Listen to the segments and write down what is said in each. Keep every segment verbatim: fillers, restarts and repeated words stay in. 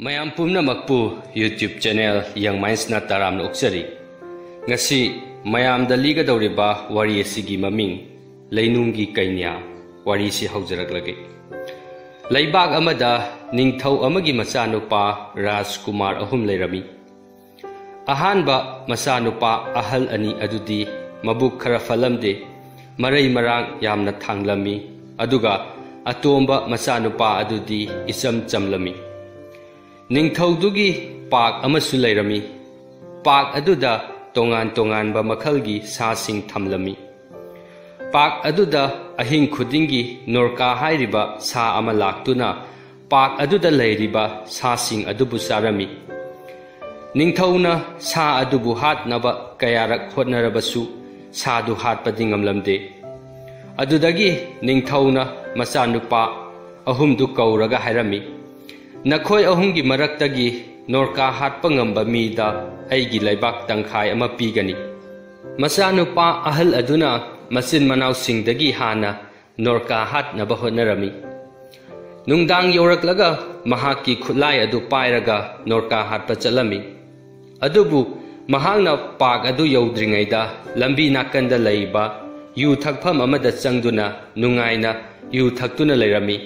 ꯃꯌꯥꯝ ꯄꯨꯝꯅꯃꯛꯄꯨ YouTube channel Young Mindsꯅ ꯇꯔꯥꯝꯅ ꯑꯣꯛꯆꯔꯤ꯫ ꯉꯁꯤ ꯃꯌꯥꯝꯗ ꯂꯤꯒꯗꯧꯔꯤꯕ ꯋꯥꯔꯤ ꯑꯁꯤꯒꯤ ꯃꯃꯤꯡ ꯂꯩꯅꯨꯡꯒꯤ ꯀꯩꯅ꯭ꯌꯥ꯫ ꯋꯥꯔꯤꯁꯤ ꯍꯧꯖꯔꯛꯂꯒꯦ꯫ ꯂꯩꯕꯥꯛ ꯑꯃꯗ ꯅꯤꯡꯊꯧ ꯑꯃꯒꯤ ꯃꯆꯥꯅꯨꯄꯥ ꯔꯥꯖꯀꯨꯃꯥꯔ ꯑꯍꯨꯝ ꯂꯩꯔꯝꯃꯤ꯫ ꯑꯍꯥꯟꯕ ꯃꯆꯥꯅꯨꯄꯥ ꯑꯍꯜ ꯑꯅꯤ ꯑꯗꯨꯗꯤ ꯃꯕꯨꯛ ꯈꯔ ꯐꯠꯂꯝꯗꯦ, ꯃꯔꯩ ꯃꯔꯥꯡ ꯌꯥꯝꯅ ꯊꯥꯡꯂꯝꯃꯤ, ꯑꯗꯨꯒ ꯑꯇꯣꯝꯕ ꯃꯆꯥꯅꯨꯄꯥ ꯑꯗꯨꯗꯤ ꯏꯆꯝ ꯆꯝꯂꯝꯃꯤ꯫ ꯅꯤꯡꯊꯧꯗꯨꯒꯤ ꯄꯥꯛ ꯑꯃꯁꯨ ꯂꯩꯔꯝꯃꯤ꯫ ꯄꯥꯛ ꯑꯗꯨꯗ ꯇꯣꯉꯥꯟ ꯇꯣꯉꯥꯟꯕ ꯃꯈꯜꯒꯤ ꯁꯥꯁꯤꯡ ꯊꯝꯂꯝꯃꯤ꯫ ꯄꯥꯛ ꯑꯗꯨꯗ ꯑꯍꯤꯡ ꯈꯨꯗꯤꯡꯒꯤ ꯅꯣꯔꯀꯥ ꯍꯥꯏꯔꯤꯕ ꯁꯥ ꯑꯃ ꯂꯥꯛꯇꯨꯅ ꯄꯥꯛ ꯑꯗꯨꯗ ꯂꯩꯔꯤꯕ ꯁꯥꯁꯤꯡ ꯑꯗꯨꯕꯨ ꯆꯥꯔꯝꯃꯤ꯫ ꯅꯤꯡꯊꯧꯅ ꯁꯥ ꯑꯗꯨꯕꯨ ꯍꯥꯠꯅꯕ ꯀꯌꯥꯔꯛ ꯍꯣꯠꯅꯔꯕꯁꯨ ꯁꯥꯗꯨ ꯍꯥꯠꯄꯗꯤ ꯉꯝꯂꯝꯗꯦ꯫ ꯑꯗꯨꯗꯒꯤ ꯅꯤꯡꯊꯧꯅ ꯃꯆꯥꯅꯨꯄꯥ ꯑꯍꯨꯝꯗꯨ ꯀꯧꯔꯒ ꯍꯥꯏꯔꯝꯃꯤ, "ꯅꯈꯣꯏ ꯑꯍꯨꯝꯒꯤ ꯃꯔꯛꯇꯒꯤ ꯅꯣꯔꯀꯥ ꯍꯥꯠꯄ ꯉꯝꯕ ꯃꯤꯗ ꯑꯩꯒꯤ ꯂꯩꯕꯥꯛ ꯇꯪꯈꯥꯏ ꯑꯃ ꯄꯤꯒꯅꯤ꯫" ꯃꯆꯥꯅꯨꯄꯥ ꯑꯍꯜ ꯑꯗꯨꯅ ꯃꯆꯤꯟ ꯃꯅꯥꯎꯁꯤꯡꯗꯒꯤ ꯍꯥꯟꯅ ꯅꯣꯔꯀꯥ ꯍꯥꯠꯅꯕ ꯍꯣꯠꯅꯔꯝꯃꯤ꯫ ꯅꯨꯡꯗꯥꯡ ꯌꯧꯔꯛꯂꯒ ꯃꯍꯥꯛꯀꯤ ꯈꯨꯠꯂꯥꯏ ꯑꯗꯨ ꯄꯥꯏꯔꯒ ꯅꯣꯔꯀꯥ ꯍꯥꯠꯄ ꯆꯠꯂꯝꯃꯤ꯫ ꯑꯗꯨꯕꯨ ꯃꯍꯥꯛꯅ ꯄꯥꯛ ꯑꯗꯨ ꯌꯧꯗ꯭ꯔꯤꯉꯩꯗ ꯂꯝꯕꯤ ꯅꯥꯀꯟꯗ ꯂꯩꯕ ꯌꯨ ꯊꯛꯐꯝ ꯑꯃꯗ ꯆꯪꯗꯨꯅ ꯅꯨꯡꯉꯥꯏꯅ ꯌꯨ ꯊꯛꯇꯨꯅ ꯂꯩꯔꯝꯃꯤ꯫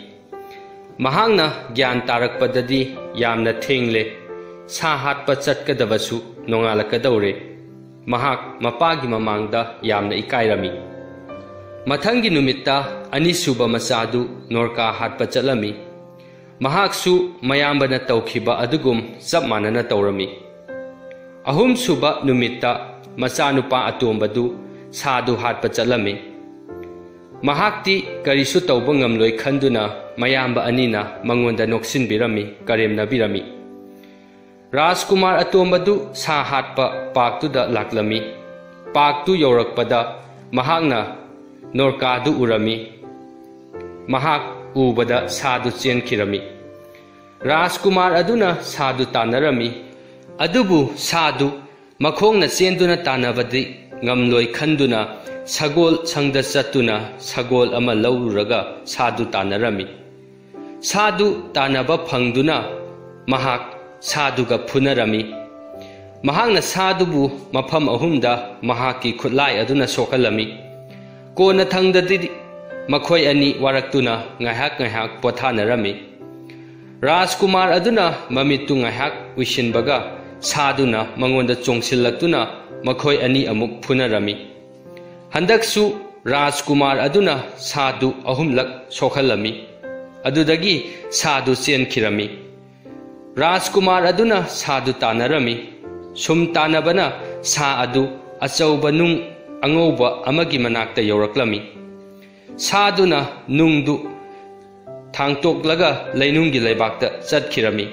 ꯃꯍꯥꯛꯅ ꯒ꯭ꯌꯥꯟ ꯇꯥꯔꯛꯄꯗꯗꯤ ꯌꯥꯝꯅ ꯊꯦꯡꯂꯦ꯫ ꯁꯥ ꯍꯥꯠꯄ ꯆꯠꯀꯗꯕꯁꯨ ꯅꯣꯡꯉꯥꯜꯂꯛꯀꯗꯧꯔꯦ꯫ ꯃꯍꯥꯛ ꯃꯄꯥꯒꯤ ꯃꯃꯥꯡꯗ ꯌꯥꯝꯅ ꯏꯀꯥꯏꯔꯝꯃꯤ꯫ ꯃꯊꯪꯒꯤ ꯅꯨꯃꯤꯠꯇ ꯑꯅꯤꯁꯨꯕ ꯃꯆꯥꯗꯨ ꯅꯣꯔꯀꯥ ꯍꯥꯠꯄ ꯆꯠꯂꯝꯃꯤ꯫ ꯃꯍꯥꯛꯁꯨ ꯃꯌꯥꯝꯕꯅ ꯇꯧꯈꯤꯕ ꯑꯗꯨꯒꯨꯝ ꯆꯞ ꯃꯥꯟꯅꯅ ꯇꯧꯔꯝꯃꯤ꯫ ꯑꯍꯨꯝꯁꯨꯕ ꯅꯨꯃꯤꯠꯇ ꯃꯆꯥꯅꯨꯄꯥ ꯑꯇꯣꯝꯕꯗꯨ ꯁꯥꯗꯨ ꯍꯥꯠꯄ ꯆꯠꯂꯝꯃꯤ꯫ ꯃꯍꯥꯛꯇꯤ ꯀꯔꯤꯁꯨ ꯇꯧꯕ ꯉꯝꯂꯣꯏ ꯈꯟꯗꯨꯅ ꯃꯌꯥꯝꯕ ꯑꯅꯤꯅ ꯃꯉꯣꯟꯗ ꯅꯣꯛꯁꯤꯟꯕꯤꯔꯝꯃꯤ, ꯀꯔꯦꯝꯅꯕꯤꯔꯝꯃꯤ꯫ ꯔꯥꯖꯀꯨꯃꯥꯔ ꯑꯇꯣꯝꯕꯗꯨ ꯁꯥ ꯍꯥꯠꯄ ꯄꯥꯛꯇꯨꯗ ꯂꯥꯛꯂꯝꯃꯤ꯫ ꯄꯥꯛꯇꯨ ꯌꯧꯔꯛꯄꯗ ꯃꯍꯥꯛꯅ ꯅꯣꯔꯀꯥꯗꯨ ꯎꯔꯝꯃꯤ꯫ ꯃꯍꯥꯛ ꯎꯕꯗ ꯁꯥꯗꯨ ꯆꯦꯟꯈꯤꯔꯝꯃꯤ꯫ ꯔꯥꯖꯀꯨꯃꯥꯔ ꯑꯗꯨꯅ ꯁꯥꯗꯨ ꯇꯥꯟꯅꯔꯝꯃꯤ꯫ ꯑꯗꯨꯕꯨ ꯁꯥꯗꯨ ꯃꯈꯣꯡꯅ ꯆꯦꯟꯗꯨꯅ ꯇꯥꯟꯅꯕꯗꯤ ꯉꯝꯂꯣꯏ ꯈꯟꯗꯨꯅ ꯁꯒꯣꯜ ꯁꯪꯗ ꯆꯠꯇꯨꯅ ꯁꯒꯣꯜ ꯑꯃ ꯂꯧꯔꯨꯔꯒ ꯁꯥꯗꯨ ꯇꯥꯟꯅꯔꯝꯃꯤ꯫ ꯁꯥꯗꯨ ꯇꯥꯟꯅꯕ ꯐꯪꯗꯨꯅ ꯃꯍꯥꯛ ꯁꯥꯗꯨꯒ ꯐꯨꯅꯔꯝꯃꯤ꯫ ꯃꯍꯥꯛꯅ ꯁꯥꯗꯨꯕꯨ ꯃꯐꯝ ꯑꯍꯨꯝꯗ ꯃꯍꯥꯛꯀꯤ ꯈꯨꯠꯂꯥꯏ ꯑꯗꯨꯅ ꯁꯣꯛꯍꯜꯂꯝꯃꯤ꯫ ꯀꯣꯟꯅꯊꯪꯗꯗꯤ ꯃꯈꯣꯏ ꯑꯅꯤ ꯋꯥꯔꯛꯇꯨꯅ ꯉꯥꯏꯍꯥꯛ ꯉꯥꯏꯍꯥꯛ ꯄꯣꯊꯥꯅꯔꯝꯃꯤ꯫ ꯔꯥꯖꯀꯨꯃꯥꯔ ꯑꯗꯨꯅ ꯃꯃꯤꯠꯇꯨ ꯉꯥꯏꯍꯥꯛ ꯎꯏꯁꯤꯟꯕꯒ ꯁꯥꯗꯨꯅ ꯃꯉꯣꯟꯗ ꯆꯣꯡꯁꯤꯜꯂꯛꯇꯨꯅ ꯃꯈꯣꯏ ꯑꯅꯤ ꯑꯃꯨꯛ ꯐꯨꯅꯔꯝꯃꯤ꯫ ꯍꯟꯗꯛꯁꯨ ꯔꯥꯖꯀꯨꯃꯥꯔ ꯑꯗꯨꯅ ꯁꯥꯗꯨ ꯑꯍꯨꯝꯂꯛ ꯁꯣꯛꯍꯜꯂꯝꯃꯤ꯫ ꯑꯗꯨꯗꯒꯤ ꯁꯥꯗꯨ ꯆꯦꯟꯈꯤꯔꯝꯃꯤ꯫ ꯔꯥꯖꯀꯨꯃꯥꯔ ꯑꯗꯨꯅ ꯁꯥꯗꯨ ꯇꯥꯟꯅꯔꯝꯃꯤ꯫ ꯁꯨꯝ ꯇꯥꯟꯅꯕꯅ ꯁꯥ ꯑꯗꯨ ꯑꯆꯧꯕ ꯅꯨꯡ ꯑꯉꯧꯕ ꯑꯃꯒꯤ ꯃꯅꯥꯛꯇ ꯌꯧꯔꯛꯂꯝꯃꯤ꯫ ꯁꯥꯗꯨꯅ ꯅꯨꯡꯗꯨ ꯊꯥꯡꯇꯣꯛꯂꯒ ꯂꯩꯅꯨꯡꯒꯤ ꯂꯩꯕꯥꯛꯇ ꯆꯠꯈꯤꯔꯝꯃꯤ꯫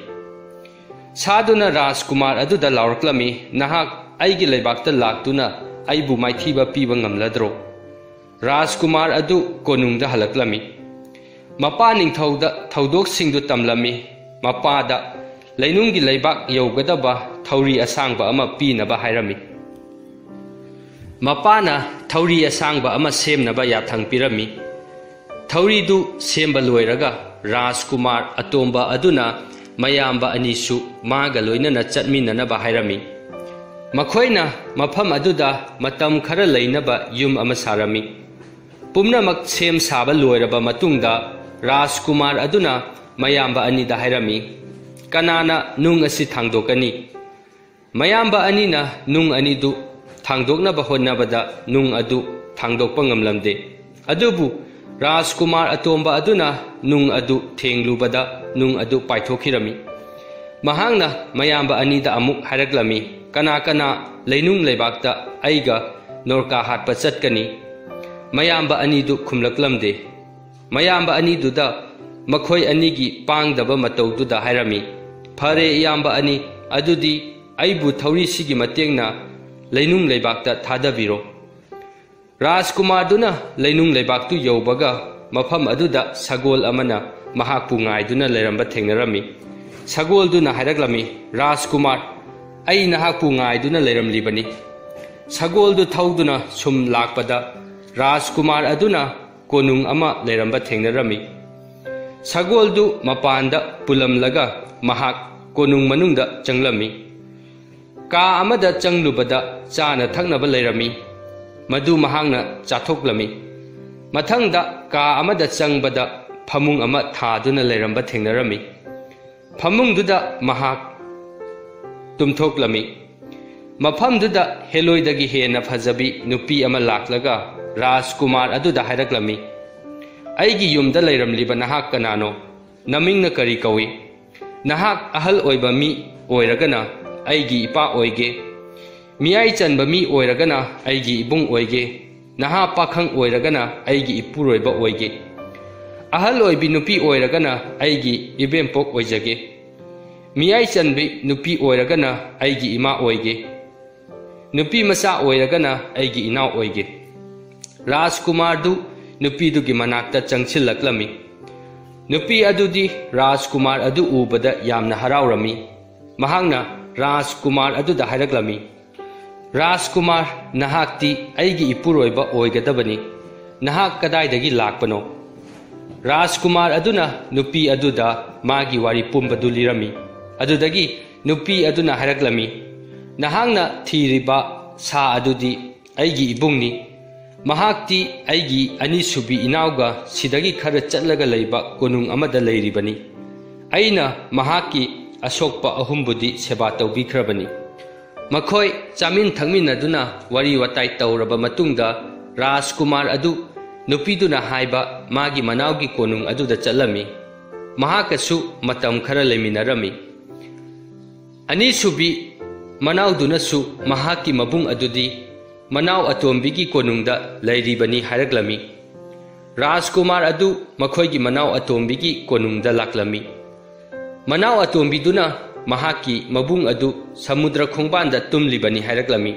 ꯁꯥꯗꯨꯅ ꯔꯥꯖꯀꯨꯃꯥꯔ ꯑꯗꯨꯗ ꯂꯥꯎꯔꯛꯂꯝꯃꯤ, "ꯅꯍꯥꯛ ꯑꯩꯒꯤ ꯂꯩꯕꯥꯛꯇ ꯂꯥꯛꯇꯨꯅ ꯑꯩꯕꯨ ꯃꯥꯏꯊꯤꯕ ꯄꯤꯕ ꯉꯝꯂꯗ꯭ꯔꯣ?" ꯔꯥꯖꯀꯨꯃꯥꯔ ꯑꯗꯨ ꯀꯣꯅꯨꯡꯗ ꯍꯜꯂꯛꯂꯝꯃꯤ꯫ ꯃꯄꯥ ꯅꯤꯡꯊꯧꯗ ꯊꯧꯗꯣꯛꯁꯤꯡꯗꯨ ꯇꯝꯂꯝꯃꯤ꯫ ꯃꯄꯥꯗ ꯂꯩꯅꯨꯡꯒꯤ ꯂꯩꯕꯥꯛ ꯌꯧꯒꯗꯕ ꯊꯧꯔꯤ ꯑꯁꯥꯡꯕ ꯑꯃ ꯄꯤꯅꯕ ꯍꯥꯏꯔꯝꯃꯤ꯫ ꯃꯄꯥꯅ ꯊꯧꯔꯤ ꯑꯁꯥꯡꯕ ꯑꯃ ꯁꯦꯝꯅꯕ ꯌꯥꯊꯪ ꯄꯤꯔꯝꯃꯤ꯫ ꯊꯧꯔꯤꯗꯨ ꯁꯦꯝꯕ ꯂꯣꯏꯔꯒ ꯔꯥꯖꯀꯨꯃꯥꯔ ꯑꯇꯣꯝꯕ ꯑꯗꯨꯅ ꯃꯌꯥꯝꯕ ꯑꯅꯤꯁꯨ ꯃꯥꯒ ꯂꯣꯏꯅꯅ ꯆꯠꯃꯤꯟꯅꯅꯕ ꯍꯥꯏꯔꯝꯃꯤ꯫ ꯃꯈꯣꯏꯅ ꯃꯐꯝ ꯑꯗꯨꯗ ꯃꯇꯝ ꯈꯔ ꯂꯩꯅꯕ ꯌꯨꯝ ꯑꯃ ꯁꯥꯔꯝꯃꯤ꯫ ꯄꯨꯝꯅꯃꯛ ꯁꯦꯝ ꯁꯥꯕ ꯂꯣꯏꯔꯕ ꯃꯇꯨꯡꯗ ꯔꯥꯖꯀꯨꯃꯥꯔ ꯑꯗꯨꯅ ꯃꯌꯥꯝꯕ ꯑꯅꯤꯗ ꯍꯥꯏꯔꯝꯃꯤ, "ꯀꯅꯥꯅ ꯅꯨꯡ ꯑꯁꯤ ꯊꯥꯡꯗꯣꯛꯀꯅꯤ?" ꯃꯌꯥꯝꯕ ꯑꯅꯤꯅ ꯅꯨꯡ ꯑꯅꯤꯗꯨ ꯊꯥꯡꯗꯣꯛꯅꯕ ꯍꯣꯠꯅꯕꯗ ꯅꯨꯡ ꯑꯗꯨ ꯊꯥꯡꯗꯣꯛꯄ ꯉꯝꯂꯝꯗꯦ꯫ ꯑꯗꯨꯕꯨ ꯔꯥꯖꯀꯨꯃꯥꯔ ꯑꯇꯣꯝꯕ ꯑꯗꯨꯅ ꯅꯨꯡ ꯑꯗꯨ ꯊꯦꯡꯂꯨꯕꯗ ꯅꯨꯡ ꯑꯗꯨ ꯄꯥꯏꯊꯣꯛꯈꯤꯔꯝꯃꯤ꯫ ꯃꯍꯥꯛꯅ ꯃꯌꯥꯝꯕ ꯑꯅꯤꯗ ꯑꯃꯨꯛ ꯍꯥꯏꯔꯛꯂꯝꯃꯤ, "ꯀꯅꯥ ꯀꯅꯥ ꯂꯩꯅꯨꯡ ꯂꯩꯕꯥꯛꯇ ꯑꯩꯒ ꯅꯣꯔꯀꯥ ꯍꯥꯠꯄ ꯆꯠꯀꯅꯤ?" ꯃꯌꯥꯝꯕ ꯑꯅꯤꯗꯨ ꯈꯨꯝꯂꯛꯂꯝꯗꯦ꯫ ꯃꯌꯥꯝꯕ ꯑꯅꯤꯗꯨꯗ ꯃꯈꯣꯏ ꯑꯅꯤꯒꯤ ꯄꯥꯡꯗꯕ ꯃꯇꯧꯗꯨꯗ ꯍꯥꯏꯔꯝꯃꯤ, "ꯐꯔꯦ ꯏꯌꯥꯝꯕ ꯑꯅꯤ, ꯑꯗꯨꯗꯤ ꯑꯩꯕꯨ ꯊꯧꯔꯤꯁꯤꯒꯤ ꯃꯇꯦꯡꯅ ꯂꯩꯅꯨꯡ ꯂꯩꯕꯥꯛꯇ ꯊꯥꯗꯕꯤꯔꯣ"꯫ ꯔꯥꯖꯀꯨꯃꯥꯔꯗꯨꯅ ꯂꯩꯅꯨꯡ ꯂꯩꯕꯥꯛꯇꯨ ꯌꯧꯕꯒ ꯃꯐꯝ ꯑꯗꯨꯗ ꯁꯒꯣꯜ ꯑꯃꯅ ꯃꯍꯥꯛꯄꯨ ꯉꯥꯏꯗꯨꯅ ꯂꯩꯔꯝꯕ ꯊꯦꯡꯅꯔꯝꯃꯤ꯫ ꯁꯒꯣꯜꯗꯨꯅ ꯍꯥꯏꯔꯛꯂꯝꯃꯤ, "ꯔꯥꯖꯀꯨꯃꯥꯔ, ꯑꯩ ꯅꯍꯥꯛꯄꯨ ꯉꯥꯏꯗꯨꯅ ꯂꯩꯔꯝꯂꯤꯕꯅꯤ"꯫ ꯁꯒꯣꯜꯗꯨ ꯊꯧꯗꯨꯅ ꯁꯨꯝ ꯂꯥꯛꯄꯗ ꯔꯥꯖꯀꯨꯃꯥꯔ ꯑꯗꯨꯅ ꯀꯣꯅꯨꯡ ꯑꯃ ꯂꯩꯔꯝꯕ ꯊꯦꯡꯅꯔꯝꯃꯤ꯫ ꯁꯒꯣꯜꯗꯨ ꯃꯄꯥꯟꯗ ꯄꯨꯜꯂꯝꯂꯒ ꯃꯍꯥꯛ ꯀꯣꯅꯨꯡ ꯃꯅꯨꯡꯗ ꯆꯪꯂꯝꯃꯤ꯫ ꯀꯥ ꯑꯃꯗ ꯆꯪꯂꯨꯕꯗ ꯆꯥꯅ ꯊꯛꯅꯕ ꯂꯩꯔꯝꯃꯤ꯫ ꯃꯗꯨ ꯃꯍꯥꯛꯅ ꯆꯥꯊꯣꯛꯂꯝꯃꯤ꯫ ꯃꯊꯪꯗ ꯀꯥ ꯑꯃꯗ ꯆꯪꯕꯗ ꯐꯃꯨꯡ ꯑꯃ ꯊꯥꯗꯨꯅ ꯂꯩꯔꯝꯕ ꯊꯦꯡꯅꯔꯝꯃꯤ꯫ ꯐꯃꯨꯡꯗꯨꯗ ꯃꯍꯥꯛ ꯇꯨꯝꯊꯣꯛꯂꯝꯃꯤ꯫ ꯃꯐꯝꯗꯨꯗ ꯍꯦꯂꯣꯏꯗꯒꯤ ꯍꯦꯟꯅ ꯐꯖꯕꯤ ꯅꯨꯄꯤ ꯑꯃ ꯂꯥꯛꯂꯒ ꯔꯥꯖꯀꯨꯃꯥꯔ ꯑꯗꯨꯗ ꯍꯥꯏꯔꯛꯂꯝꯃꯤ, "ꯑꯩꯒꯤ ꯌꯨꯝꯗ ꯂꯩꯔꯝꯂꯤꯕ ꯅꯍꯥꯛ ꯀꯅꯥꯅꯣ? ꯅꯃꯤꯡꯅ ꯀꯔꯤ ꯀꯧꯏ? ꯅꯍꯥꯛ ꯑꯍꯜ ꯑꯣꯏꯕ ꯃꯤ ꯑꯣꯏꯔꯒꯅ ꯑꯩꯒꯤ ꯏꯄꯥ ꯑꯣꯏꯒꯦ, ꯃꯤꯌꯥꯏ ꯆꯟꯕ ꯃꯤ ꯑꯣꯏꯔꯒꯅ ꯑꯩꯒꯤ ꯏꯕꯨꯡ ꯑꯣꯏꯒꯦ, ꯅꯍꯥ ꯄꯥꯈꯪ ꯑꯣꯏꯔꯒꯅ ꯑꯩꯒꯤ ꯏꯄꯨꯔꯣꯏꯕ ꯑꯣꯏꯒꯦ, ꯑꯍꯜ ꯑꯣꯏꯕꯤ ꯅꯨꯄꯤ ꯑꯣꯏꯔꯒꯅ ꯑꯩꯒꯤ ꯏꯕꯦꯝꯄꯣꯛ ꯑꯣꯏꯖꯒꯦ, ꯃꯤꯌꯥꯏ ꯆꯟꯕꯤ ꯅꯨꯄꯤ ꯑꯣꯏꯔꯒꯅ ꯑꯩꯒꯤ ꯏꯃꯥ ꯑꯣꯏꯒꯦ, ꯅꯨꯄꯤ ꯃꯆꯥ ꯑꯣꯏꯔꯒꯅ ꯑꯩꯒꯤ ꯏꯅꯥꯎ ꯑꯣꯏꯒꯦ"꯫ ꯔꯥꯖꯀꯨꯃꯥꯔꯗꯨ ꯅꯨꯄꯤꯗꯨꯒꯤ ꯃꯅꯥꯛꯇ ꯆꯪꯁꯤꯜꯂꯛꯂꯝꯃꯤ꯫ ꯅꯨꯄꯤ ꯑꯗꯨꯗꯤ ꯔꯥꯖꯀꯨꯃꯥꯔ ꯑꯗꯨ ꯎꯕꯗ ꯌꯥꯝꯅ ꯍꯔꯥꯎꯔꯝꯃꯤ꯫ ꯃꯍꯥꯛꯅ ꯔꯥꯖꯀꯨꯃꯥꯔ ꯑꯗꯨꯗ ꯍꯥꯏꯔꯛꯂꯝꯃꯤ, "ꯔꯥꯖꯀꯨꯃꯥꯔ, ꯅꯍꯥꯛꯇꯤ ꯑꯩꯒꯤ ꯏꯄꯨꯔꯣꯏꯕ ꯑꯣꯏꯒꯗꯕꯅꯤ꯫ ꯅꯍꯥꯛ ꯀꯗꯥꯏꯗꯒꯤ ꯂꯥꯛꯄꯅꯣ?" ꯔꯥꯖꯀꯨꯃꯥꯔ ꯑꯗꯨꯅ ꯅꯨꯄꯤ ꯑꯗꯨꯗ ꯃꯥꯒꯤ ꯋꯥꯔꯤ ꯄꯨꯝꯕꯗꯨ ꯂꯤꯔꯝꯃꯤ꯫ ꯑꯗꯨꯗꯒꯤ ꯅꯨꯄꯤ ꯑꯗꯨꯅ ꯍꯥꯏꯔꯛꯂꯝꯃꯤ, "ꯅꯍꯥꯛꯅ ꯊꯤꯔꯤꯕ ꯁꯥ ꯑꯗꯨꯗꯤ ꯑꯩꯒꯤ ꯏꯕꯨꯡꯅꯤ꯫ ꯃꯍꯥꯛꯇꯤ ꯑꯩꯒꯤ ꯑꯅꯤꯁꯨꯕꯤ ꯏꯅꯥꯎꯒ ꯁꯤꯗꯒꯤ ꯈꯔ ꯆꯠꯂꯒ ꯂꯩꯕ ꯀꯣꯅꯨꯡ ꯑꯃꯗ ꯂꯩꯔꯤꯕꯅꯤ꯫ ꯑꯩꯅ ꯃꯍꯥꯛꯀꯤ ꯑꯁꯣꯛꯄ ꯑꯍꯨꯝꯕꯨꯗꯤ ꯁꯦꯕꯥ ꯇꯧꯕꯤꯈ꯭ꯔꯕꯅꯤ"꯫ ꯃꯈꯣꯏ ꯆꯥꯃꯤꯟ ꯊꯛꯃꯤꯟꯅꯗꯨꯅ ꯋꯥꯔꯤ ꯋꯥꯇꯥꯏ ꯇꯧꯔꯕ ꯃꯇꯨꯡꯗ ꯔꯥꯖꯀꯨꯃꯥꯔ ꯑꯗꯨ ꯅꯨꯄꯤꯗꯨꯅ ꯍꯥꯏꯕ ꯃꯥꯒꯤ ꯃꯅꯥꯎꯒꯤ ꯀꯣꯅꯨꯡ ꯑꯗꯨꯗ ꯆꯠꯂꯝꯃꯤ꯫ ꯃꯍꯥꯛꯀꯁꯨ ꯃꯇꯝ ꯈꯔ ꯂꯩꯃꯤꯟꯅꯔꯝꯃꯤ꯫ ꯑꯅꯤꯁꯨꯕꯤ ꯃꯅꯥꯎꯗꯨꯅꯁꯨ ꯃꯍꯥꯛꯀꯤ ꯃꯕꯨꯡ ꯑꯗꯨꯗꯤ ꯃꯅꯥꯎ ꯑꯇꯣꯝꯕꯤꯒꯤ ꯀꯣꯅꯨꯡꯗ ꯂꯩꯔꯤꯕꯅꯤ ꯍꯥꯏꯔꯛꯂꯝꯃꯤ꯫ ꯔꯥꯖꯀꯨꯃꯥꯔ ꯑꯗꯨ ꯃꯈꯣꯏꯒꯤ ꯃꯅꯥꯎ ꯑꯇꯣꯝꯕꯤꯒꯤ ꯀꯣꯅꯨꯡꯗ ꯂꯥꯛꯂꯝꯃꯤ꯫ ꯃꯅꯥꯎ ꯑꯇꯣꯝꯕꯤꯗꯨꯅ ꯃꯍꯥꯛꯀꯤ ꯃꯕꯨꯡ ꯑꯗꯨ ꯁꯃꯨꯗ꯭ꯔ ꯈꯣꯡꯕꯥꯟꯗ ꯇꯨꯝꯂꯤꯕꯅꯤ ꯍꯥꯏꯔꯛꯂꯝꯃꯤ꯫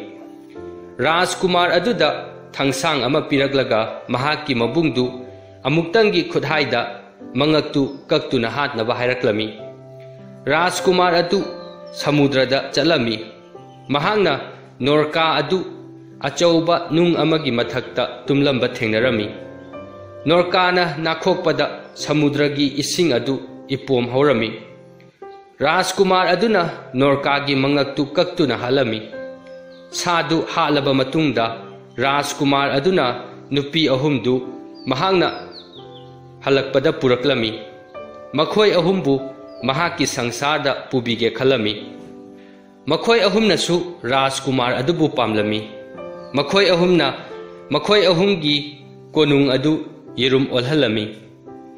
ꯔꯥꯖꯀꯨꯃꯥꯔ ꯑꯗꯨꯗ ꯊꯥꯡꯁꯥꯡ ꯑꯃ ꯄꯤꯔꯛꯂꯒ ꯃꯍꯥꯛꯀꯤ ꯃꯕꯨꯡꯗꯨ ꯑꯃꯨꯛꯇꯪꯒꯤ ꯈꯨꯠꯍꯥꯏꯗ ꯃꯉꯛꯇꯨ ꯀꯛꯇꯨꯅ ꯍꯥꯠꯅꯕ ꯍꯥꯏꯔꯛꯂꯝꯃꯤ꯫ ꯔꯥꯖꯀꯨꯃꯥꯔ ꯑꯗꯨ ꯁꯃꯨꯗ꯭ꯔꯗ ꯆꯠꯂꯝꯃꯤ꯫ ꯃꯍꯥꯛꯅ ꯅꯣꯔꯀꯥ ꯑꯗꯨ ꯑꯆꯧꯕ ꯅꯨꯡ ꯑꯃꯒꯤ ꯃꯊꯛꯇ ꯇꯨꯝꯂꯝꯕ ꯊꯦꯡꯅꯔꯝꯃꯤ꯫ ꯅꯣꯔꯀꯥꯅ ꯅꯥꯈꯣꯛꯄꯗ ꯁꯃꯨꯗ꯭ꯔꯒꯤ ꯏꯁꯤꯡ ꯑꯗꯨ ꯏꯄꯣꯝ ꯍꯧꯔꯝꯃꯤ꯫ ꯔꯥꯖꯀꯨꯃꯥꯔ ꯑꯗꯨꯅ ꯅꯣꯔꯀꯥꯒꯤ ꯃꯉꯛꯇꯨ ꯀꯛꯇꯨꯅ ꯍꯥꯠꯂꯝꯃꯤ꯫ ꯁꯥꯗꯨ ꯍꯥꯠꯂꯕ ꯃꯇꯨꯡꯗ ꯔꯥꯖꯀꯨꯃꯥꯔ ꯑꯗꯨꯅ ꯅꯨꯄꯤ ꯑꯍꯨꯝꯗꯨ ꯃꯍꯥꯛꯅ ꯍꯜꯂꯛꯄꯗ ꯄꯨꯔꯛꯂꯝꯃꯤ꯫ ꯃꯈꯣꯏ ꯑꯍꯨꯝꯕꯨ ꯃꯍꯥꯛꯀꯤ ꯁꯪꯁꯥꯔꯗ ꯄꯨꯕꯤꯒꯦ ꯈꯜꯂꯝꯃꯤ꯫ ꯃꯈꯣꯏ ꯑꯍꯨꯝꯅꯁꯨ ꯔꯥꯖꯀꯨꯃꯥꯔ ꯑꯗꯨꯕꯨ ꯄꯥꯝꯂꯝꯃꯤ꯫ ꯃꯈꯣꯏ ꯑꯍꯨꯝꯅ ꯃꯈꯣꯏ ꯑꯍꯨꯝꯒꯤ ꯀꯣꯅꯨꯡ ꯑꯗꯨ ꯌꯦꯔꯨꯝ ꯑꯣꯜꯍꯜꯂꯝꯃꯤ꯫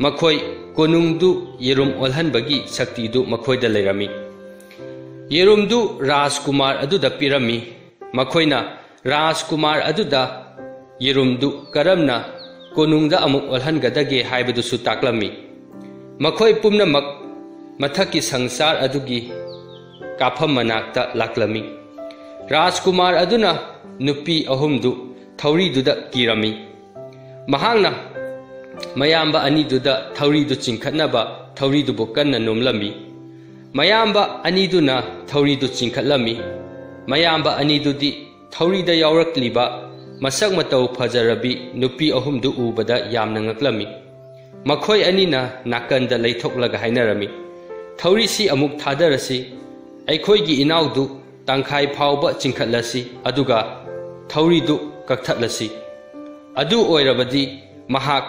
ꯃꯈꯣꯏ ꯀꯣꯅꯨꯡꯗꯨ ꯌꯦꯔꯨꯝ ꯑꯣꯜꯍꯟꯕꯒꯤ ꯁꯛꯇꯤꯗꯨ ꯃꯈꯣꯏꯗ ꯂꯩꯔꯝꯃꯤ꯫ ꯌꯦꯔꯨꯝꯗꯨ ꯔꯥꯖꯀꯨꯃꯥꯔ ꯑꯗꯨꯗ ꯄꯤꯔꯝꯃꯤ꯫ ꯃꯈꯣꯏꯅ ꯔꯥꯖꯀꯨꯃꯥꯔ ꯑꯗꯨꯗ ꯌꯦꯔꯨꯝꯗꯨ ꯀꯔꯝꯅ ꯀꯣꯅꯨꯡꯗ ꯑꯃꯨꯛ ꯑꯣꯜꯍꯟꯒꯗꯒꯦ ꯍꯥꯏꯕꯗꯨꯁꯨ ꯇꯥꯛꯂꯝꯃꯤ꯫ ꯃꯈꯣꯏ ꯄꯨꯝꯅꯃꯛ ꯃꯊꯛꯀꯤ ꯁꯪꯁꯥꯔ ꯑꯗꯨꯒꯤ ꯀꯥꯐꯝ ꯃꯅꯥꯛꯇ ꯂꯥꯛꯂꯝꯃꯤ꯫ ꯔꯥꯖꯀꯨꯃꯥꯔ ꯑꯗꯨꯅ ꯅꯨꯄꯤ ꯑꯍꯨꯝꯗꯨ ꯊꯧꯔꯤꯗꯨꯗ ꯀꯤꯔꯝꯃꯤ꯫ ꯃꯍꯥꯛꯅ ꯃꯌꯥꯝꯕ ꯑꯅꯤꯗꯨꯗ ꯊꯧꯔꯤꯗꯨ ꯆꯤꯡꯈꯠꯅꯕ ꯊꯧꯔꯤꯗꯨꯕꯨ ꯀꯟꯅ ꯅꯣꯝꯂꯝꯃꯤ꯫ ꯃꯌꯥꯝꯕ ꯑꯅꯤꯗꯨꯅ ꯊꯧꯔꯤꯗꯨ ꯆꯤꯡꯈꯠꯂꯝꯃꯤ꯫ ꯃꯌꯥꯝꯕ ꯑꯅꯤꯗꯨꯗꯤ ꯊꯧꯔꯤꯗ ꯌꯥꯎꯔꯛꯂꯤꯕ ꯃꯁꯛ ꯃꯇꯧ ꯐꯖꯔꯕꯤ ꯅꯨꯄꯤ ꯑꯍꯨꯝꯗꯨ ꯎꯕꯗ ꯌꯥꯝꯅ ꯉꯛꯂꯝꯃꯤ꯫ ꯃꯈꯣꯏ ꯑꯅꯤꯅ ꯅꯥꯀꯟꯗ ꯂꯩꯊꯣꯛꯂꯒ ꯍꯥꯏꯅꯔꯝꯃꯤ, "ꯊꯧꯔꯤꯁꯤ ꯑꯃꯨꯛ ꯊꯥꯗꯔꯁꯤ, ꯑꯩꯈꯣꯏꯒꯤ ꯏꯅꯥꯎꯗꯨ ꯇꯪꯈꯥꯏ ꯐꯥꯎꯕ ꯆꯤꯡꯈꯠꯂꯁꯤ, ꯑꯗꯨꯒ ꯊꯧꯔꯤꯗꯨ ꯀꯛꯊꯠꯂꯁꯤ꯫ ꯑꯗꯨ ꯑꯣꯏꯔꯕꯗꯤ ꯃꯍꯥꯛ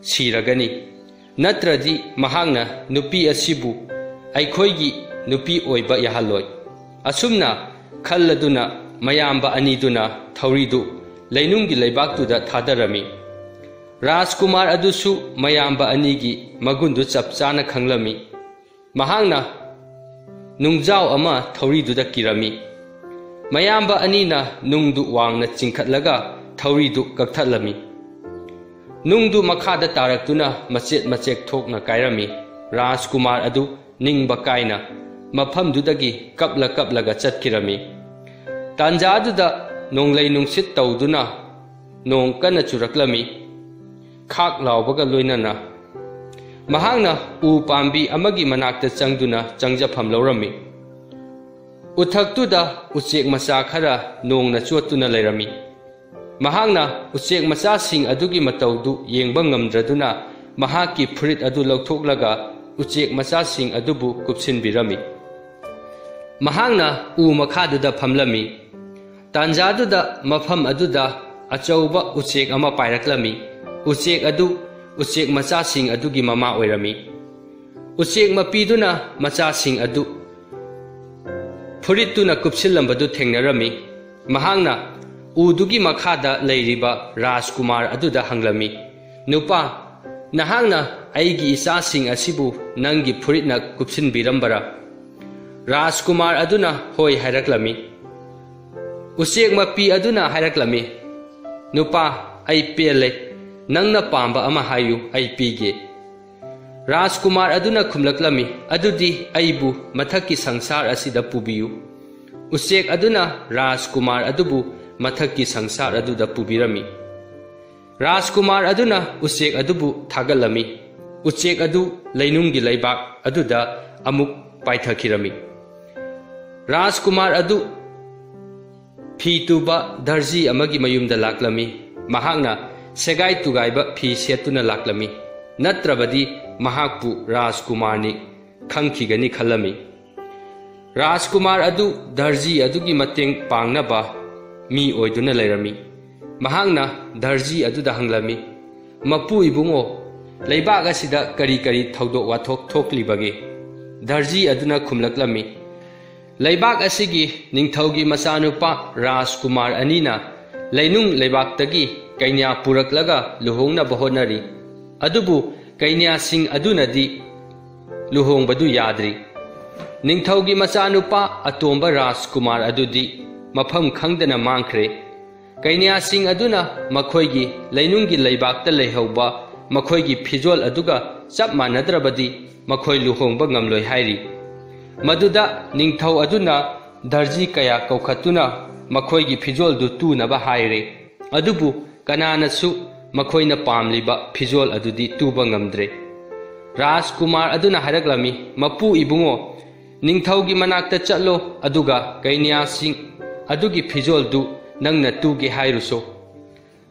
ꯁꯤꯔꯒꯅꯤ, ꯅꯠꯇ꯭ꯔꯗꯤ ꯃꯍꯥꯛꯅ ꯅꯨꯄꯤ ꯑꯁꯤꯕꯨ ꯑꯩꯈꯣꯏꯒꯤ ꯅꯨꯄꯤ ꯑꯣꯏꯕ ꯌꯥꯍꯜꯂꯣꯏ"꯫ ꯑꯁꯨꯝꯅ ꯈꯜꯂꯗꯨꯅ ꯃꯌꯥꯝꯕ ꯑꯅꯤꯗꯨꯅ ꯊꯧꯔꯤꯗꯨ ꯂꯩꯅꯨꯡꯒꯤ ꯂꯩꯕꯥꯛꯇꯨꯗ ꯊꯥꯗꯔꯝꯃꯤ꯫ ꯔꯥꯖꯀꯨꯃꯥꯔ ꯑꯗꯨꯁꯨ ꯃꯌꯥꯝꯕ ꯑꯅꯤꯒꯤ ꯃꯒꯨꯟꯗꯨ ꯆꯞ ꯆꯥꯅ ꯈꯪꯂꯝꯃꯤ꯫ ꯃꯍꯥꯛꯅ ꯅꯨꯡꯖꯥꯎ ꯑꯃ ꯊꯧꯔꯤꯗꯨꯗ ꯀꯤꯔꯝꯃꯤ꯫ ꯃꯌꯥꯝꯕ ꯑꯅꯤꯅ ꯅꯨꯡꯗꯨ ꯋꯥꯡꯅ ꯆꯤꯡꯈꯠꯂꯒ ꯊꯧꯔꯤꯗꯨ ꯀꯛꯊꯠꯂꯝꯃꯤ꯫ ꯅꯨꯡꯗꯨ ꯃꯈꯥꯗ ꯇꯥꯔꯛꯇꯨꯅ ꯃꯆꯦꯠ ꯃꯆꯦꯠ ꯊꯣꯛꯅ ꯀꯥꯏꯔꯝꯃꯤ꯫ ꯔꯥꯖꯀꯨꯃꯥꯔ ꯑꯗꯨ ꯅꯤꯡꯕ ꯀꯥꯏꯅ ꯃꯐꯝꯗꯨꯗꯒꯤ ꯀꯞꯂ ꯀꯞꯂꯒ ꯆꯠꯈꯤꯔꯝꯃꯤ꯫ ꯇꯥꯟꯖꯥꯗꯨꯗ ꯅꯣꯡꯂꯩ ꯅꯨꯡꯁꯤꯠ ꯇꯧꯗꯨꯅ ꯅꯣꯡ ꯀꯟꯅ ꯆꯨꯔꯛꯂꯝꯃꯤ꯫ ꯈꯥꯛ ꯂꯥꯎꯕꯒ ꯂꯣꯏꯅꯅ ꯃꯍꯥꯛꯅ ꯎ ꯄꯥꯝꯕꯤ ꯑꯃꯒꯤ ꯃꯅꯥꯛꯇ ꯆꯪꯗꯨꯅ ꯆꯪꯖꯐꯝ ꯂꯧꯔꯝꯃꯤ꯫ ꯎꯊꯛꯇꯨꯗ ꯎꯆꯦꯛ ꯃꯆꯥ ꯈꯔ ꯅꯣꯡꯅ ꯆꯣꯠꯇꯨꯅ ꯂꯩꯔꯝꯃꯤ꯫ ꯃꯍꯥꯛꯅ ꯎꯆꯦꯛ ꯃꯆꯥꯁꯤꯡ ꯑꯗꯨꯒꯤ ꯃꯇꯧꯗꯨ ꯌꯦꯡꯕ ꯉꯝꯗ꯭ꯔꯗꯨꯅ ꯃꯍꯥꯛꯀꯤ ꯐꯨꯔꯤꯠ ꯑꯗꯨ ꯂꯧꯊꯣꯛꯂꯒ ꯎꯆꯦꯛ ꯃꯆꯥꯁꯤꯡ ꯑꯗꯨꯕꯨ ꯀꯨꯞꯁꯤꯟꯕꯤꯔꯝꯃꯤ꯫ ꯃꯍꯥꯛꯅ ꯎ ꯃꯈꯥꯗꯨꯗ ꯐꯝꯂꯝꯃꯤ꯫ ꯇꯥꯟꯖꯥꯗꯨꯗ ꯃꯐꯝ ꯑꯗꯨꯗ ꯑꯆꯧꯕ ꯎꯆꯦꯛ ꯑꯃ ꯄꯥꯏꯔꯛꯂꯝꯃꯤ꯫ ꯎꯆꯦꯛ ꯑꯗꯨ ꯎꯆꯦꯛ ꯃꯆꯥꯁꯤꯡ ꯑꯗꯨꯒꯤ ꯃꯃꯥ ꯑꯣꯏꯔꯝꯃꯤ꯫ ꯎꯆꯦꯛ ꯃꯄꯤꯗꯨꯅ ꯃꯆꯥꯁꯤꯡ ꯑꯗꯨ ꯐꯨꯔꯤꯠꯇꯨꯅ ꯀꯨꯞꯁꯤꯜꯂꯝꯕꯗꯨ ꯊꯦꯡꯅꯔꯝꯃꯤ꯫ ꯃꯍꯥꯛꯅ ꯎꯗꯨꯒꯤ ꯃꯈꯥꯗ ꯂꯩꯔꯤꯕ ꯔꯥꯖꯀꯨꯃꯥꯔ ꯑꯗꯨꯗ ꯍꯪꯂꯝꯃꯤ, "ꯅꯨꯄꯥ, ꯅꯍꯥꯛꯅ ꯑꯩꯒꯤ ꯏꯆꯥꯁꯤꯡ ꯑꯁꯤꯕꯨ ꯅꯪꯒꯤ ꯐꯨꯔꯤꯠꯅ ꯀꯨꯞꯁꯤꯟꯕꯤꯔꯝꯕꯔꯥ?" ꯔꯥꯖꯀꯨꯃꯥꯔ ꯑꯗꯨꯅ ꯍꯣꯏ ꯍꯥꯏꯔꯛꯂꯝꯃꯤ꯫ ꯎꯆꯦꯛ ꯃꯄꯤ ꯑꯗꯨꯅ ꯍꯥꯏꯔꯛꯂꯝꯃꯤ, "ꯅꯨꯄꯥ, ꯑꯩ ꯄꯦꯜꯂꯦ꯫ ꯅꯪꯅ ꯄꯥꯝꯕ ꯑꯃ ꯍꯥꯏꯌꯨ, ꯑꯩ ꯄꯤꯒꯦ꯫" ꯔꯥꯖꯀꯨꯃꯥꯔ ꯑꯗꯨꯅ ꯈꯨꯝꯂꯛꯂꯝꯃꯤ, "ꯑꯗꯨꯗꯤ ꯑꯩꯕꯨ ꯃꯊꯛꯀꯤ ꯁꯪꯁꯥꯔ ꯑꯁꯤꯗ ꯄꯨꯕꯤꯌꯨ꯫" ꯎꯆꯦꯛ ꯑꯗꯨꯅ ꯔꯥꯖꯀꯨꯃꯥꯔ ꯑꯗꯨꯕꯨ ꯃꯊꯛꯀꯤ ꯁꯪꯁꯥꯔ ꯑꯗꯨꯗ ꯄꯨꯕꯤꯔꯝꯃꯤ꯫ ꯔꯥꯖꯀꯨꯃꯥꯔ ꯑꯗꯨꯅ ꯎꯆꯦꯛ ꯑꯗꯨꯕꯨ ꯊꯥꯒꯠꯂꯝꯃꯤ꯫ ꯎꯆꯦꯛ ꯑꯗꯨ ꯂꯩꯅꯨꯡꯒꯤ ꯂꯩꯕꯥꯛ ꯑꯗꯨꯗ ꯑꯃꯨꯛ ꯄꯥꯏꯊꯈꯤꯔꯝꯃꯤ꯫ ꯔꯥꯖꯀꯨꯃꯥꯔ ꯑꯗꯨ ꯐꯤ ꯇꯨꯕ ꯗꯔꯖꯤ ꯑꯃꯒꯤ ꯃꯌꯨꯝꯗ ꯂꯥꯛꯂꯝꯃꯤ꯫ ꯃꯍꯥꯛꯅ ꯁꯦꯒꯥꯏ ꯇꯨꯒꯥꯏꯕ ꯐꯤ ꯁꯦꯠꯇꯨꯅ ꯂꯥꯛꯂꯝꯃꯤ, ꯅꯠꯇ꯭ꯔꯕꯗꯤ ꯃꯍꯥꯛꯄꯨ ꯔꯥꯖꯀꯨꯃꯥꯔꯅꯤ ꯈꯪꯈꯤꯒꯅꯤ ꯈꯜꯂꯝꯃꯤ꯫ ꯔꯥꯖꯀꯨꯃꯥꯔ ꯑꯗꯨ ꯗꯔꯖꯤ ꯑꯗꯨꯒꯤ ꯃꯇꯦꯡ ꯄꯥꯡꯅꯕ ꯃꯤ ꯑꯣꯏꯗꯨꯅ ꯂꯩꯔꯝꯃꯤ꯫ ꯃꯍꯥꯛꯅ ꯗꯔꯖꯤ ꯑꯗꯨꯗ ꯍꯪꯂꯝꯃꯤ, "ꯃꯄꯨ ꯏꯕꯨꯡꯉꯣ, ꯂꯩꯕꯥꯛ ꯑꯁꯤꯗ ꯀꯔꯤ ꯀꯔꯤ ꯊꯧꯗꯣꯛ ꯋꯥꯊꯣꯛ ꯊꯣꯛꯂꯤꯕꯒꯦ?" ꯗꯔꯖꯤ ꯑꯗꯨꯅ ꯈꯨꯝꯂꯛꯂꯝꯃꯤ, "ꯂꯩꯕꯥꯛ ꯑꯁꯤꯒꯤ ꯅꯤꯡꯊꯧꯒꯤ ꯃꯆꯥꯅꯨꯄꯥ ꯔꯥꯖꯀꯨꯃꯥꯔ ꯑꯅꯤꯅ ꯂꯩꯅꯨꯡ ꯂꯩꯕꯥꯛꯇꯒꯤ ꯀꯩꯅ꯭ꯌꯥ ꯄꯨꯔꯛꯂꯒ ꯂꯨꯍꯣꯡꯅꯕ ꯍꯣꯠꯅꯔꯤ꯫ ꯑꯗꯨꯕꯨ ꯀꯩꯅ꯭ꯌꯥꯁꯤꯡ ꯑꯗꯨꯅꯗꯤ ꯂꯨꯍꯣꯡꯕꯗꯨ ꯌꯥꯗ꯭ꯔꯤ꯫ ꯅꯤꯡꯊꯧꯒꯤ ꯃꯆꯥꯅꯨꯄꯥ ꯑꯇꯣꯝꯕ ꯔꯥꯖꯀꯨꯃꯥꯔ ꯑꯗꯨꯗꯤ ꯃꯐꯝ ꯈꯪꯗꯅ ꯃꯥꯡꯈ꯭ꯔꯦ꯫ ꯀꯩꯅ꯭ꯌꯥꯁꯤꯡ ꯑꯗꯨꯅ ꯃꯈꯣꯏꯒꯤ ꯂꯩꯅꯨꯡꯒꯤ ꯂꯩꯕꯥꯛꯇ ꯂꯩꯍꯧꯕ ꯃꯈꯣꯏꯒꯤ ꯐꯤꯖꯣꯜ ꯑꯗꯨꯒ ꯆꯞ ꯃꯥꯟꯅꯗ꯭ꯔꯕꯗꯤ ꯃꯈꯣꯏ ꯂꯨꯍꯣꯡꯕ ꯉꯝꯂꯣꯏ" ꯍꯥꯏꯔꯤ꯫ ꯃꯗꯨꯗ ꯅꯤꯡꯊꯧ ꯑꯗꯨꯅ ꯗꯔꯖꯤ ꯀꯌꯥ ꯀꯧꯈꯠꯇꯨꯅ ꯃꯈꯣꯏꯒꯤ ꯐꯤꯖꯣꯜꯗꯨ ꯇꯨꯅꯕ ꯍꯥꯏꯔꯦ꯫ ꯑꯗꯨꯕꯨ ꯀꯅꯥꯅꯁꯨ ꯃꯈꯣꯏꯅ ꯄꯥꯝꯂꯤꯕ ꯐꯤꯖꯣꯜ ꯑꯗꯨꯗꯤ ꯇꯨꯕ ꯉꯝꯗ꯭ꯔꯦ꯫ ꯔꯥꯖꯀꯨꯃꯥꯔ ꯑꯗꯨꯅ ꯍꯥꯏꯔꯛꯂꯝꯃꯤ, "ꯃꯄꯨ ꯏꯕꯨꯡꯉꯣ, ꯅꯤꯡꯊꯧꯒꯤ ꯃꯅꯥꯛꯇ ꯆꯠꯂꯣ, ꯑꯗꯨꯒ ꯀꯩꯅ꯭ꯌꯥꯁꯤꯡ ꯑꯗꯨꯒꯤ ꯐꯤꯖꯣꯜꯗꯨ ꯅꯪꯅ ꯇꯨꯒꯦ ꯍꯥꯏꯔꯨꯁꯣ꯫"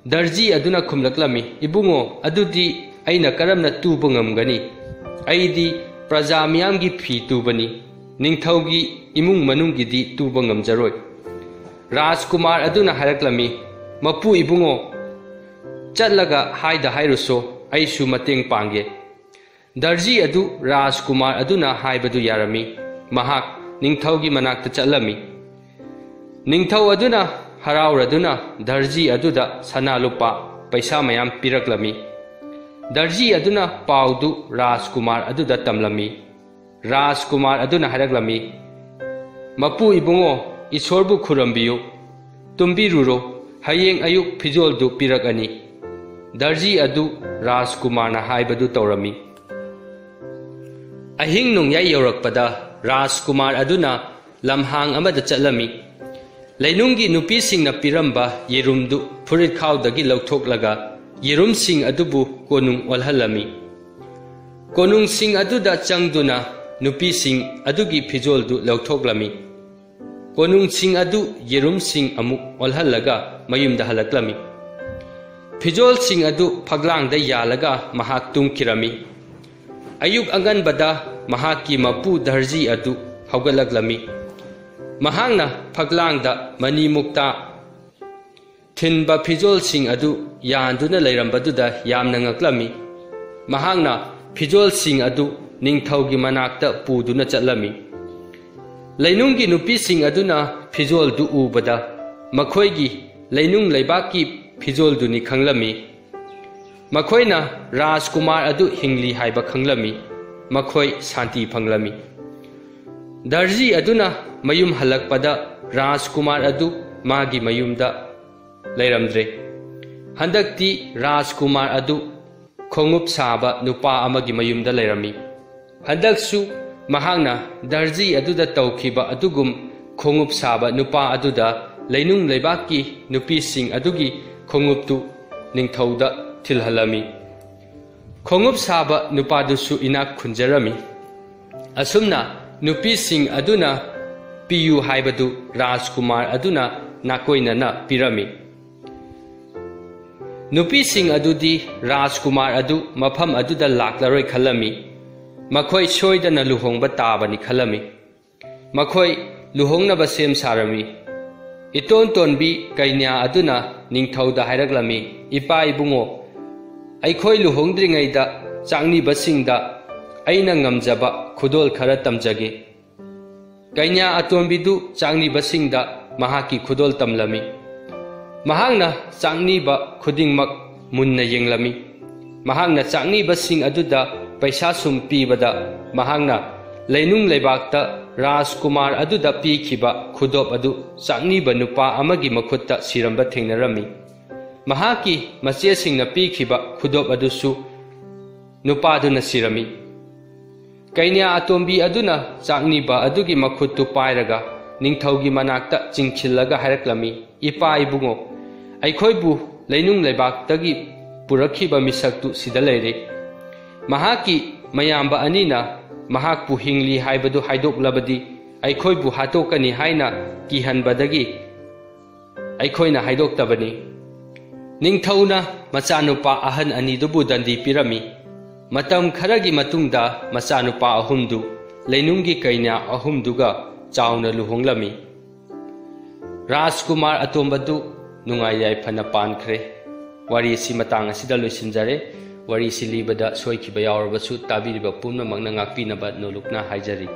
ꯗꯔꯖꯤ ꯑꯗꯨꯅ ꯈꯨꯝꯂꯛꯂꯝꯃꯤ, "ꯏꯕꯨꯡꯉꯣ, ꯑꯗꯨꯗꯤ ꯑꯩꯅ ꯀꯔꯝꯅ ꯇꯨꯕ ꯉꯝꯒꯅꯤ?" ꯑꯩꯗꯤ ꯄ꯭ꯔꯖꯥ ꯃꯤꯌꯥꯝꯒꯤ ꯐꯤ ꯇꯨꯕꯅꯤ, ꯅꯤꯡꯊꯧꯒꯤ ꯏꯃꯨꯡ ꯃꯅꯨꯡꯒꯤꯗꯤ ꯇꯨꯕ ꯉꯝꯖꯔꯣꯏ꯫ ꯔꯥꯖꯀꯨꯃꯥꯔ ꯑꯗꯨꯅ ꯍꯥꯏꯔꯛꯂꯝꯃꯤ, "ꯃꯄꯨ ꯏꯕꯨꯡꯉꯣ, ꯆꯠꯂꯒ ꯍꯥꯏꯗ ꯍꯥꯏꯔꯨꯁꯣ, ꯑꯩꯁꯨ ꯃꯇꯦꯡ ꯄꯥꯡꯒꯦ"꯫ ꯗꯔꯖꯤ ꯑꯗꯨ ꯔꯥꯖꯀꯨꯃꯥꯔ ꯑꯗꯨꯅ ꯍꯥꯏꯕꯗꯨ ꯌꯥꯔꯝꯃꯤ꯫ ꯃꯍꯥꯛ ꯅꯤꯡꯊꯧꯒꯤ ꯃꯅꯥꯛꯇ ꯆꯠꯂꯝꯃꯤ꯫ ꯅꯤꯡꯊꯧ ꯑꯗꯨꯅ ꯍꯔꯥꯎꯔꯗꯨꯅ ꯗꯔꯖꯤ ꯑꯗꯨꯗ ꯁꯅꯥ ꯂꯨꯄꯥ ꯄꯩꯁꯥ ꯃꯌꯥꯝ ꯄꯤꯔꯛꯂꯝꯃꯤ꯫ ꯗꯔꯖꯤ ꯑꯗꯨꯅ ꯄꯥꯎꯗꯨ ꯔꯥꯖꯀꯨꯃꯥꯔ ꯑꯗꯨꯗ ꯇꯝꯂꯝꯃꯤ꯫ ꯔꯥꯖꯀꯨꯃꯥꯔ ꯑꯗꯨꯅ ꯍꯥꯏꯔꯛꯂꯝꯃꯤ, "ꯃꯄꯨ ꯏꯕꯨꯡꯉꯣ, ꯏꯁꯣꯔꯕꯨ ꯈꯨꯔꯨꯝꯕꯤꯌꯨ, ꯇꯨꯝꯕꯤꯔꯨꯔꯣ, ꯍꯌꯦꯡ ꯑꯌꯨꯛ ꯐꯤꯖꯣꯜꯗꯨ ꯄꯤꯔꯛꯑꯅꯤ"꯫ ꯗꯔꯖꯤ ꯑꯗꯨ ꯔꯥꯖꯀꯨꯃꯥꯔꯅ ꯍꯥꯏꯕꯗꯨ ꯇꯧꯔꯝꯃꯤ꯫ ꯑꯍꯤꯡ ꯅꯣꯡꯌꯥꯏ ꯌꯧꯔꯛꯄꯗ ꯔꯥꯖꯀꯨꯃꯥꯔ ꯑꯗꯨꯅ ꯂꯝꯍꯥꯡ ꯑꯃꯗ ꯆꯠꯂꯝꯃꯤ꯫ ꯂꯩꯅꯨꯡꯒꯤ ꯅꯨꯄꯤꯁꯤꯡꯅ ꯄꯤꯔꯝꯕ ꯌꯦꯔꯨꯝꯗꯨ ꯐꯨꯔꯤꯠꯈꯥꯎꯗꯒꯤ ꯂꯧꯊꯣꯛꯂꯒ ꯌꯦꯔꯨꯝꯁꯤꯡ ꯑꯗꯨꯕꯨ ꯀꯣꯅꯨꯡ ꯑꯣꯜꯍꯜꯂꯝꯃꯤ꯫ ꯀꯣꯅꯨꯡꯁꯤꯡ ꯑꯗꯨꯗ ꯆꯪꯗꯨꯅ ꯅꯨꯄꯤꯁꯤꯡ ꯑꯗꯨꯒꯤ ꯐꯤꯖꯣꯜꯗꯨ ꯂꯧꯊꯣꯛꯂꯝꯃꯤ꯫ ꯀꯣꯅꯨꯡꯁꯤꯡ ꯑꯗꯨ ꯌꯦꯔꯨꯝꯁꯤꯡ ꯑꯃꯨꯛ ꯑꯣꯜꯍꯜꯂꯒ ꯃꯌꯨꯝꯗ ꯍꯜꯂꯛꯂꯝꯃꯤ꯫ ꯐꯤꯖꯣꯜꯁꯤꯡ ꯑꯗꯨ ꯐꯛꯂꯥꯡꯗ ꯌꯥꯜꯂꯒ ꯃꯍꯥꯛ ꯇꯨꯝꯈꯤꯔꯝꯃꯤ꯫ ꯑꯌꯨꯛ ꯑꯉꯟꯕꯗ ꯃꯍꯥꯛꯀꯤ ꯃꯄꯨ ꯗꯔꯖꯤ ꯑꯗꯨ ꯍꯧꯒꯠꯂꯛꯂꯝꯃꯤ꯫ ꯃꯍꯥꯛꯅ ꯐꯛꯂꯥꯡꯗ ꯃꯅꯤ ꯃꯨꯛꯇꯥ ꯊꯤꯟꯕ ꯐꯤꯖꯣꯜꯁꯤꯡ ꯑꯗꯨ ꯌꯥꯟꯗꯨꯅ ꯂꯩꯔꯝꯕꯗꯨꯗ ꯌꯥꯝꯅ ꯉꯛꯂꯝꯃꯤ꯫ ꯃꯍꯥꯛꯅ ꯐꯤꯖꯣꯜꯁꯤꯡ ꯑꯗꯨ ꯅꯤꯡꯊꯧꯒꯤ ꯃꯅꯥꯛꯇ ꯄꯨꯗꯨꯅ ꯆꯠꯂꯝꯃꯤ꯫ ꯂꯩꯅꯨꯡꯒꯤ ꯅꯨꯄꯤꯁꯤꯡ ꯑꯗꯨꯅ ꯐꯤꯖꯣꯜꯗꯨ ꯎꯕꯗ ꯃꯈꯣꯏꯒꯤ ꯂꯩꯅꯨꯡ ꯂꯩꯕꯥꯛꯀꯤ ꯐꯤꯖꯣꯜꯗꯨꯅꯤ ꯈꯪꯂꯝꯃꯤ꯫ ꯃꯈꯣꯏꯅ ꯔꯥꯖꯀꯨꯃꯥꯔ ꯑꯗꯨ ꯍꯤꯡꯂꯤ ꯍꯥꯏꯕ ꯈꯪꯂꯝꯃꯤ꯫ ꯃꯈꯣꯏ ꯁꯥꯟꯇꯤ ꯐꯪꯂꯝꯃꯤ꯫ ꯗꯔꯖꯤ ꯑꯗꯨꯅ ꯃꯌꯨꯝ ꯍꯜꯂꯛꯄꯗ ꯔꯥꯖꯀꯨꯃꯥꯔ ꯑꯗꯨ ꯃꯥꯒꯤ ꯃꯌꯨꯝꯗ ꯂꯩꯔꯝꯗ꯭ꯔꯦ꯫ ꯍꯟꯗꯛꯇꯤ ꯔꯥꯖꯀꯨꯃꯥꯔ ꯑꯗꯨ ꯈꯣꯡꯎꯞ ꯁꯥꯕ ꯅꯨꯄꯥ ꯑꯃꯒꯤ ꯃꯌꯨꯝꯗ ꯂꯩꯔꯝꯃꯤ꯫ ꯍꯟꯗꯛꯁꯨ ꯃꯍꯥꯛꯅ ꯗꯔꯖꯤ ꯑꯗꯨꯗ ꯇꯧꯈꯤꯕ ꯑꯗꯨꯒꯨꯝ ꯈꯣꯡꯎꯞ ꯁꯥꯕ ꯅꯨꯄꯥ ꯑꯗꯨꯗ ꯂꯩꯅꯨꯡ ꯂꯩꯕꯥꯛꯀꯤ ꯅꯨꯄꯤꯁꯤꯡ ꯑꯗꯨꯒꯤ ꯈꯣꯡꯎꯞꯇꯨ ꯅꯤꯡꯊꯧꯗ ꯊꯤꯜꯍꯜꯂꯝꯃꯤ꯫ ꯈꯣꯡꯎꯞ ꯁꯥꯕ ꯅꯨꯄꯥꯗꯨꯁꯨ ꯏꯅꯥꯛ ꯈꯨꯟꯖꯔꯝꯃꯤ꯫ ꯑꯁꯨꯝꯅ ꯅꯨꯄꯤꯁꯤꯡ ꯑꯗꯨꯅ ꯄꯤꯌꯨ ꯍꯥꯏꯕꯗꯨ ꯔꯥꯖꯀꯨꯃꯥꯔ ꯑꯗꯨꯅ ꯅꯥꯀꯣꯏꯅꯅ ꯄꯤꯔꯝꯃꯤ꯫ ꯅꯨꯄꯤꯁꯤꯡ ꯑꯗꯨꯗꯤ ꯔꯥꯖꯀꯨꯃꯥꯔ ꯑꯗꯨ ꯃꯐꯝ ꯑꯗꯨꯗ ꯂꯥꯛꯂꯔꯣꯏ ꯈꯜꯂꯝꯃꯤ꯫ ꯃꯈꯣꯏ ꯁꯣꯏꯗꯅ ꯂꯨꯍꯣꯡꯕ ꯇꯥꯕꯅꯤ ꯈꯜꯂꯝꯃꯤ꯫ ꯃꯈꯣꯏ ꯂꯨꯍꯣꯡꯅꯕ ꯁꯦꯝ ꯁꯥꯔꯝꯃꯤ꯫ ꯏꯇꯣꯟ ꯇꯣꯟꯕꯤ ꯀꯩꯅ꯭ꯌꯥ ꯑꯗꯨꯅ ꯅꯤꯡꯊꯧꯗ ꯍꯥꯏꯔꯛꯂꯝꯃꯤ, "ꯏꯄꯥ ꯏꯕꯨꯡꯉꯣ, ꯑꯩꯈꯣꯏ ꯂꯨꯍꯣꯡꯗ꯭ꯔꯤꯉꯩꯗ ꯆꯥꯛꯅꯤꯕꯁꯤꯡꯗ ꯑꯩꯅ ꯉꯝꯖꯕ ꯈꯨꯗꯣꯜ ꯈꯔ ꯇꯝꯖꯒꯦ"꯫ ꯀꯩꯅ꯭ꯌꯥ ꯑꯇꯣꯝꯕꯤꯗꯨ ꯆꯥꯛꯅꯤꯕꯁꯤꯡꯗ ꯃꯍꯥꯛꯀꯤ ꯈꯨꯗꯣꯜ ꯇꯝꯂꯝꯃꯤ꯫ ꯃꯍꯥꯛꯅ ꯆꯥꯛꯅꯤꯕ ꯈꯨꯗꯤꯡꯃꯛ ꯃꯨꯟꯅ ꯌꯦꯡꯂꯝꯃꯤ꯫ ꯃꯍꯥꯛꯅ ꯆꯥꯛꯅꯤꯕꯁꯤꯡ ꯑꯗꯨꯗ ꯄꯩꯁꯥ ꯁꯨꯝ ꯄꯤꯕꯗ, ꯃꯍꯥꯛꯅ ꯂꯩꯅꯨꯡ ꯂꯩꯕꯥꯛꯇ ꯔꯥꯖꯀꯨꯃꯥꯔ ꯑꯗꯨꯗ ꯄꯤꯈꯤꯕ ꯈꯨꯗꯣꯞ ꯑꯗꯨ ꯆꯥꯛꯅꯤꯕ ꯅꯨꯄꯥ ꯑꯃꯒꯤ ꯃꯈꯨꯠꯇ ꯁꯤꯔꯝꯕ ꯊꯦꯡꯅꯔꯝꯃꯤ꯫ ꯃꯍꯥꯛꯀꯤ ꯃꯆꯦꯁꯤꯡꯅ ꯄꯤꯈꯤꯕ ꯈꯨꯗꯣꯞ ꯑꯗꯨꯁꯨ ꯅꯨꯄꯥꯗꯨꯅ ꯁꯤꯔꯝꯃꯤ꯫ ꯀꯩꯅ꯭ꯌꯥ ꯑꯇꯣꯝꯕꯤ ꯑꯗꯨꯅ ꯆꯥꯛꯅꯤꯕ ꯑꯗꯨꯒꯤ ꯃꯈꯨꯠꯇꯨ ꯄꯥꯏꯔꯒ ꯅꯤꯡꯊꯧꯒꯤ ꯃꯅꯥꯛꯇ ꯆꯤꯡꯁꯤꯜꯂꯒ ꯍꯥꯏꯔꯛꯂꯝꯃꯤ, "ꯏꯄꯥ ꯏꯕꯨꯡꯉꯣ, ꯑꯩꯈꯣꯏꯕꯨ ꯂꯩꯅꯨꯡ ꯂꯩꯕꯥꯛꯇꯒꯤ ꯄꯨꯔꯛꯈꯤꯕ ꯃꯤꯁꯛꯇꯨ ꯁꯤꯗ ꯂꯩꯔꯦ꯫ ꯃꯍꯥꯛꯀꯤ ꯃꯌꯥꯝꯕ ꯑꯅꯤꯅ ꯃꯍꯥꯛꯄꯨ ꯍꯤꯡꯂꯤ ꯍꯥꯏꯕꯗꯨ ꯍꯥꯏꯗꯣꯛꯂꯕꯗꯤ ꯑꯩꯈꯣꯏꯕꯨ ꯍꯥꯠꯇꯣꯛꯀꯅꯤ ꯍꯥꯏꯅ ꯀꯤꯍꯟꯕꯗꯒꯤ ꯑꯩꯈꯣꯏꯅ ꯍꯥꯏꯗꯣꯛꯇꯕꯅꯤ"꯫ ꯅꯤꯡꯊꯧꯅ ꯃꯆꯥꯅꯨꯄꯥ ꯑꯍꯟ ꯑꯅꯤꯗꯨꯕꯨ ꯗꯟꯗꯤ ꯄꯤꯔꯝꯃꯤ꯫ ꯃꯇꯝ ꯈꯔꯒꯤ ꯃꯇꯨꯡꯗ ꯃꯆꯥꯅꯨꯄꯥ ꯑꯍꯨꯝꯗꯨ ꯂꯩꯅꯨꯡꯒꯤ ꯀꯩꯅ꯭ꯌꯥ ꯑꯍꯨꯝꯗꯨꯒ ꯆꯥꯎꯅ ꯂꯨꯍꯣꯡꯂꯝꯃꯤ꯫ ꯔꯥꯖꯀꯨꯃꯥꯔ ꯑꯇꯣꯝꯕꯗꯨ ꯅꯨꯡꯉꯥꯏ ꯌꯥꯏꯐꯅ ꯄꯥꯟꯈ꯭ꯔꯦ꯫ ꯋꯥꯔꯤ ꯑꯁꯤ ꯃꯇꯥꯡ ꯑꯁꯤꯗ ꯂꯣꯏꯁꯤꯟꯖꯔꯦ꯫ ꯋꯥꯔꯤ ꯑꯁꯤ ꯂꯤꯕꯗ ꯁꯣꯏꯈꯤꯕ ꯌꯥꯎꯔꯕꯁꯨ ꯇꯥꯕꯤꯔꯤꯕ ꯄꯨꯝꯅꯃꯛꯅ ꯉꯥꯛꯄꯤꯅꯕ ꯅꯣꯂꯨꯛꯅ ꯍꯥꯏꯖꯔꯤ꯫